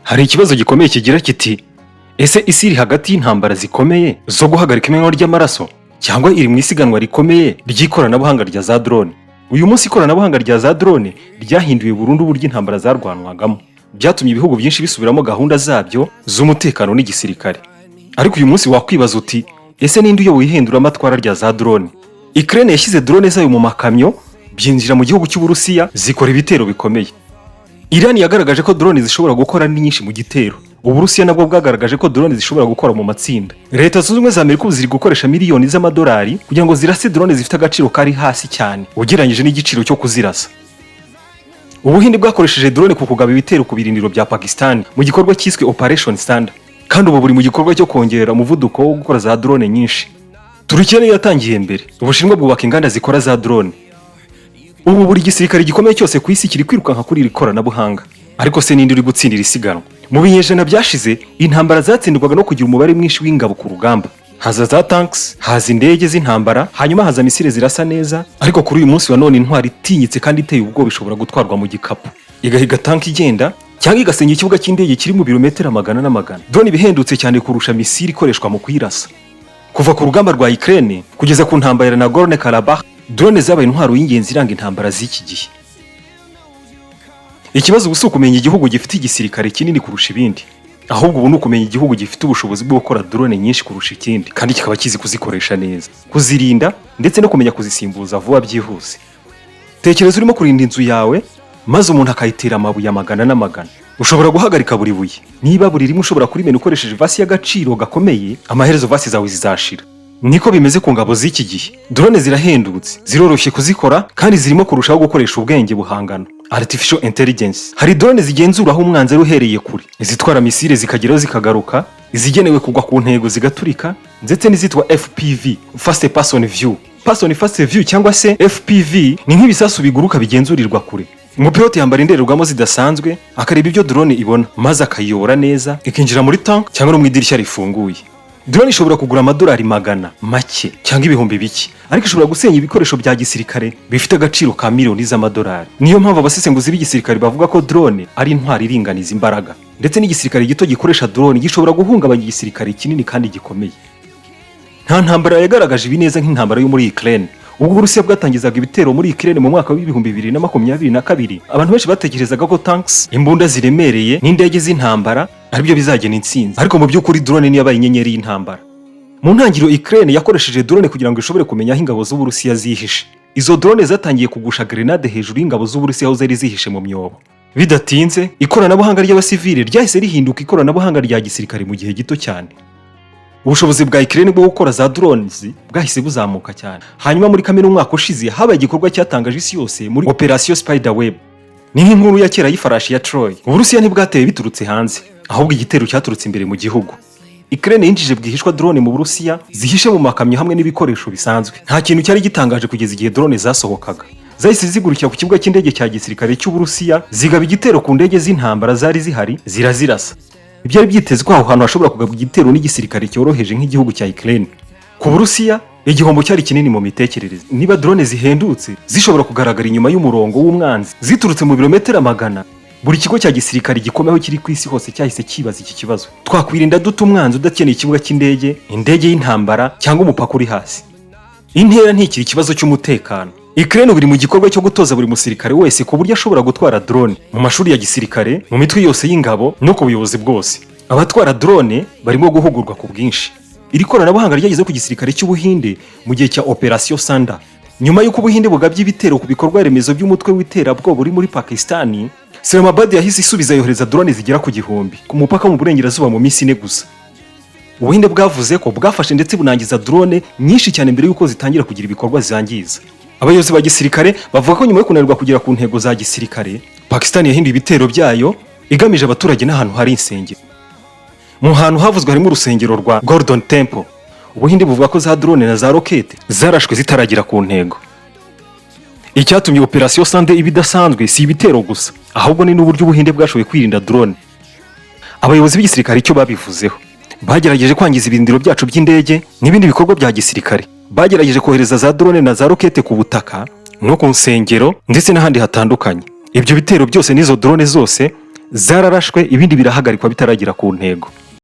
Hari ikibazo gikomeye kigira kiti: "Ese isi iri hagati y'intambara zikomeye zo guhagarika imenwa ry'amaraso, cyangwa iri mu isiganwa rikomeye ry'ikoranabuhanga rya za drone?" Uyu munsi ikoranabuhanga rya za drone ryahinduye burundu uburyo intambara zarwanwagamo. Byatumye ibihugu byinshi bisubiramo gahunda zabyo z'umutekano n'igisirikare. Ariko uyu munsi wakwibaza uti: "Ese ninde uyoboye ihinduramatwara rya za drone?" Ukraine yashyize drone zayo mu makamyo, byinjira mu gihugu cy'Uburusiya, zikora ibitero bikomeye. Iran yagaragaje ko drone zishobora gukora ni nyinshi mu gitero. Uburusiya nabwo bwagaragaje ko drone zishobora gukora mu matsinda. Leta Zunze Ubumwe za Amerika ubu ziri gukoresha miliyoni z'amadolari kugira ngo zirase drone zifite agaciro kari hasi cyane ugereranyije n'igiciro cyo kuzirasa. Ubuhinde bwakoresheje drone ku kugaba ibitero ku birindiro bya Pakistan mu gikorwa cyiswe Operation Thunder, kandi ubu buri mu gikorwa cyo kongera umuvuduko wo gukora za drone nyinshi. Turukiya niyo yatangiye mbere. Ubushinwa bwubaka inganda zikora za drone. Ubu buri gisirikare gikomeye cyose ku isi kiri kwirukanka kuri iri koranabuhanga. Ariko se ninde uri gutsindira isiganwa? Mu binyejana byashize, intambara zatsindwaga no kugira umubare mwinshi w'ingabo ku rugamba. Haza za tanks, haza indege z'intambara, hanyuma haza misile zirasa neza. Ariko kuri uyu munsi wa none, intwaro itinyitse kandi iteye ubwoba ishobora gutwarwa mu gikapu, igahiga tank igenda cyangwa igasenya ikibuga cy'indege kiri mu birometero magana n'amagana. Drone ibihendutse cyane kurusha misile ikoreshwa mu kuyirasa. Kuva ku rugamba rwa Ukraine kugeza ku ntambara ya Nagorno Karabakh, drone zabaye intwaro y'ingenzi iranga intambara z'iki gihe. Ikibazo ubu si ukumenya igihugu gifite igisirikare kinini kurusha ibindi, ahubwo ubu ni ukumenya igihugu gifite ubushobozi bwo gukora drone nyinshi kurusha ikindi, kandi kikaba kizi kuzikoresha neza, kuzirinda, ndetse no kumenya kuzisimbuza vuba byihuse. Tekereza urimo kurinda inzu yawe, maze umuntu akayitera amabuye amagana n'amagana. Ushobora guhagarika buri buye? Niba buri rimwe ushobora kurimena ukoresheje vasi y'agaciro gakomeye, amaherezo vasi zawe zizashira. Niko bimeze ku ngabo z'iki gihe. Drone zirahendutse, ziroroshye kuzikora, kandi zirimo kurushaho gukoresha ubwenge buhangano, artificial intelligence. Hari drone zigenzura aho umwanzi ari uhereye kure, izitwara misile zikageraho zikagaruka, izigenewe kugwa ku ntego zigaturika, ndetse n'izitwa FPV, first person view. Person first view cyangwa se FPV ni nk'ibisasu biguruka bigenzurirwa kure. Umupilote yambara indorerwamo zidasanzwe, akareba ibyo drone ibona, maze akayiyobora neza ikinjira muri tank cyangwa no mu idirishya rifunguye. Drone ishobora kugura amadolari magana make cyangwa ibihumbi bike, ariko ishobora gusenya ibikoresho bya gisirikare bifite agaciro ka miliyoni z'amadolari. Niyo mpamvu abasesenguzi b'igisirikare bavuga ko drone ari intwaro iringaniza imbaraga, ndetse n'igisirikare gito gikoresha drone gishobora guhungabanya igisirikare kinini kandi gikomeye. Nta ntambara yagaragaje ibi neza nk'intambara yo muri Ukraine. Ubwo Uburusiya bwatangizaga ibitero muri Ukraine mu mwaka wa 2022, abantu benshi batekerezaga ko tanks, imbunda ziremereye n'indege z'intambara aribyo bizagena intsinzi. Ariko mu by'ukuri drone niyo yabaye inyenyeri y'intambara. Mu ntangiriro, Ukraine yakoresheje drone kugira ngo ishobore kumenya aho ingabo z'Uburusiya zihishe. Izo drone zatangiye kugusha grenade hejuru y'ingabo z'Uburusiya aho zari zihishe mu myobo. Bidatinze, ikoranabuhanga ry'abasivili ryahise rihinduka ikoranabuhanga rya gisirikare mu gihe gito cyane. Ubushobozi bwa Ukraine bwo gukora za drones bwahise buzamuka cyane. Hanyuma muri Kamena umwaka ushize habaye igikorwa cyatangaje isi yose muri Operation Spiderweb. Ni nk'inkuru ya kera y'ifarashi ya Troy. Uburusiya ntibwateye biturutse hanze, ahubwo igitero cyaturutse imbere mu gihugu. Ukraine yinjije bwihishwa drone mu Burusiya, zihishe mu makamyo hamwe n'ibikoresho bisanzwe. Nta kintu cyari gitangaje kugeza igihe drone zasohokaga. Zahise zigurukira ku kibuga cy'indege cya gisirikare cy'Uburusiya, zigaba igitero ku ndege z'intambara zari zihari, zirazirasa. Ibyari byitezwe ko aho hantu hashobora kugabwa igitero n'igisirikare cyoroheje nk'igihugu cya Ukraine. Ku Burusiya, igihombo cyari kinini mu mitekerereze. Niba drone zihendutse zishobora kugaragara inyuma y'umurongo w'umwanzi ziturutse mu birometero amagana, buri kigo cya gisirikare gikomeye aho kiri ku isi hose cyahise kibaza iki kibazo: "Twakwirinda dute umwanzi udakeneye ikibuga cy'indege, indege y'intambara cyangwa umupaka uri hasi?" Intera ntikiri ikibazo cy'umutekano. Ukraine buri mu gikorwa cyo gutoza buri musirikare wese ku buryo ashobora gutwara drone, mu mashuri ya gisirikare, mu mitwe yose y'ingabo no ku buyobozi bwose. Abatwara drone barimo guhugurwa ku bwinshi. Iri koranabuhanga ryageze ku gisirikare cy'Ubuhinde mu gihe cya Operation Thunder. Nyuma y'uko Ubuhinde bugabye ibitero ku bikorwa remezo by'umutwe w'iterabwoba uri muri Pakistani, Islamabad yahise isubiza, yohereza drone zigera ku 1000 ku mupaka mu burengerazuba mu minsi 4 gusa. Ubuhinde bwavuze ko bwafashe ndetse bunangiza drone nyinshi cyane mbere y'uko zitangira kugira ibikorwa zangiza. Abayobozi ba gisirikare bavuga ko nyuma yo kunanirwa kugera ku ntego za gisirikare, Pakistan yahinduye ibitero byayo igamije abaturage n'ahantu hari insengero. Mu hantu havuzwe harimo urusengero rwa Golden Temple. Ubuhinde buvuga ko za drone na za rokete zarashwe zitaragera ku ntego. Icyatumye Operation Thunder iba idasanzwe si ibitero gusa, ahubwo ni n'uburyo Ubuhinde bwashoboye kwirinda drone. Abayobozi b'igisirikare icyo babivuzeho: "Bagerageje kwangiza ibirindiro byacu by'indege n'ibindi bikorwa bya gisirikare. Bagerageje kohereza za drone na za rokete ku butaka no ku nsengero ndetse n'ahandi hatandukanye. Ibyo bitero byose n'izo drone zose Zararashwe, ibindi birahagarikwa bitaragera ku ntego.